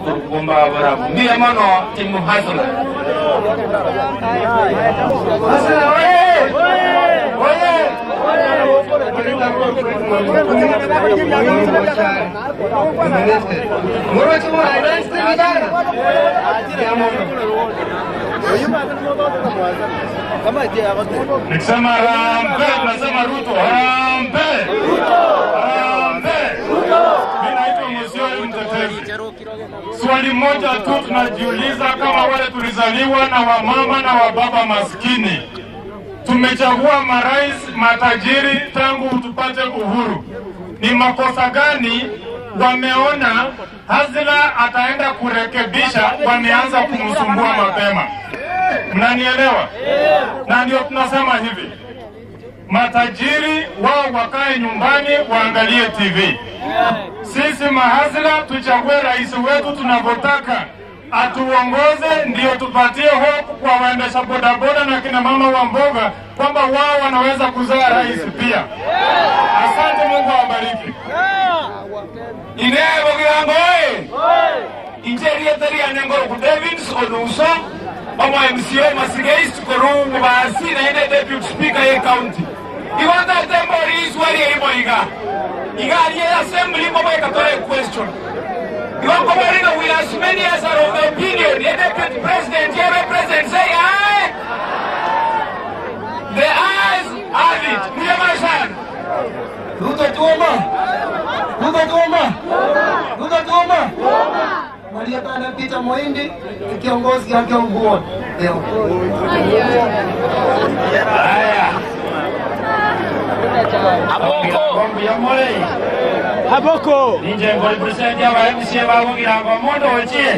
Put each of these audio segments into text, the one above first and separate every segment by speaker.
Speaker 1: Kurugumba barabu. Ndiye mano timu Hasla. Hasla oye! Oye!
Speaker 2: Nikisema harambee, nasema Ruto, harambee! Harambee! Mimi naitwa Musyoka Mtetezi. Swali moja tu tunajiuliza kama wale tulizaliwa na wamama na wababa maskini. Tumechagua marais matajiri tangu tupate uhuru. Ni makosa gani wameona Hazila ataenda kurekebisha, wameanza kumsumbua mapema? Mnanielewa? Na ndio tunasema hivi, matajiri wao wakae nyumbani waangalie TV. Sisi mahazila tuchague rais wetu tunavyotaka atuongoze, ndio tupatie hope kwa waendesha bodaboda na kina mama wa mboga kwamba wao wanaweza kuzaa rais pia. Asante, Mungu awabariki.
Speaker 1: Inebo kirango oye. Injeria tari anengoro ku Davids Oduso omo MCA Masigeist koru mubasi na ine deputy speaker ye county. Iwanda tembori iswari erimo iga. Iga aliye assembly mobo ekatore question. Iwango marino we as many as are of the opinion the deputy president ye president say aye. The ayes have it. Muyamara.
Speaker 3: Ruto tuoma. Ruto tuoma. Ruto tuoma. Maria Tana Peter Moindi kiongozi yake nguo. Leo.
Speaker 1: Haya. Aboko.
Speaker 4: Aboko.
Speaker 1: Ninje ngoli president ya MCA babo kirango mondo ochie.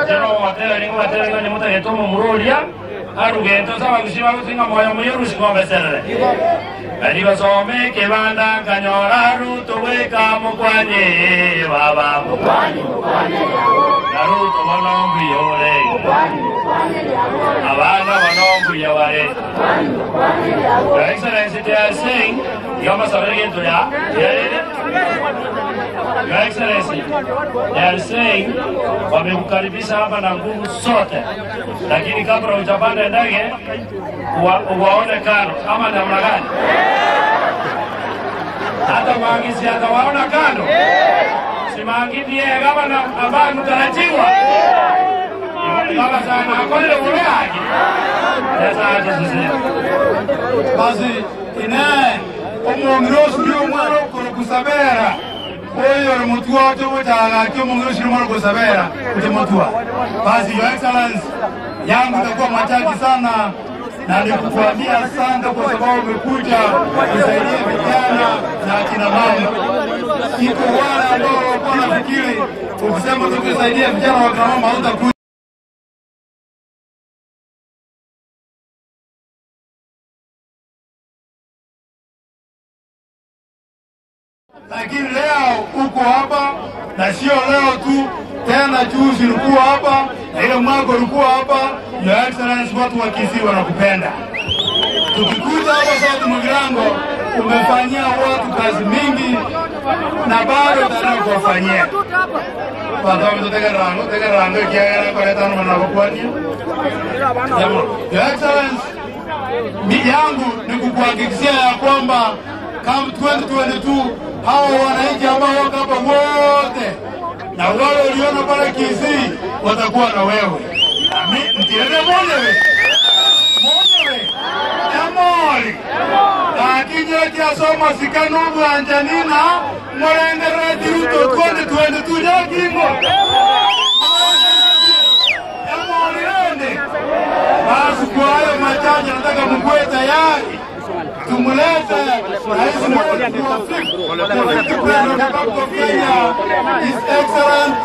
Speaker 1: Jero watera ningo watera ngo nyemuta getomo muroria. Arugento saba kushima kusinga moyo muyeru shikombe serere. Bali basome kebanda kanyora Ruto weka mukwanye baba mukwanye mukwanye na Ruto bonombi yore mukwanye mukwanye abana bonombi yabare. Your Excellency, they are saying Your Excellency, they are saying wamekukaribisha hapa na nguvu zote, lakini kabla hujapanda ndege uwaone kando ama namna gani? Hata maangisi atawaona kando. Si maangi ndiye gavana ambaye mtarajiwa. Kama sana akolele uleaji. Sasa sisi.
Speaker 2: Basi ine omongiro sio mwana kusabera. Oyo mutua chobo cha omongiro sio mwana kusabera kutemotua. Basi Your Excellency, yangu itakuwa machache sana na nikukuambia asante kwa sababu umekuja kusaidia vijana na akina mama. Iko wale ambao walikuwa wanafikiri ukisema tukusaidia vijana wa akina mama hautakuja. Lakini leo uko hapa, na sio leo tu, tena juzi ulikuwa hapa, na ile mwaka ulikuwa hapa. Your Excellency, watu wa Kisii wanakupenda. Tukikuja hapa South Mugirango, umefanyia watu kazi mingi na bado utaendelea kuwafanyia. Your Excellency, mimi yangu ni kukuhakikishia ya kwamba kama 2022 hao wananchi ambao wako hapa wote na wale waliona pale Kisii watakuwa na wewe. Ami mtiende mwenyewe. Mwenyewe. Amori. Lakini kiasoma sikano bwanjanina murengere Ruto 2022 yakingo. Amori rende. Basi kwa hayo machache nataka mkue tayari. Tumulete Rais wa Kenya, His Excellency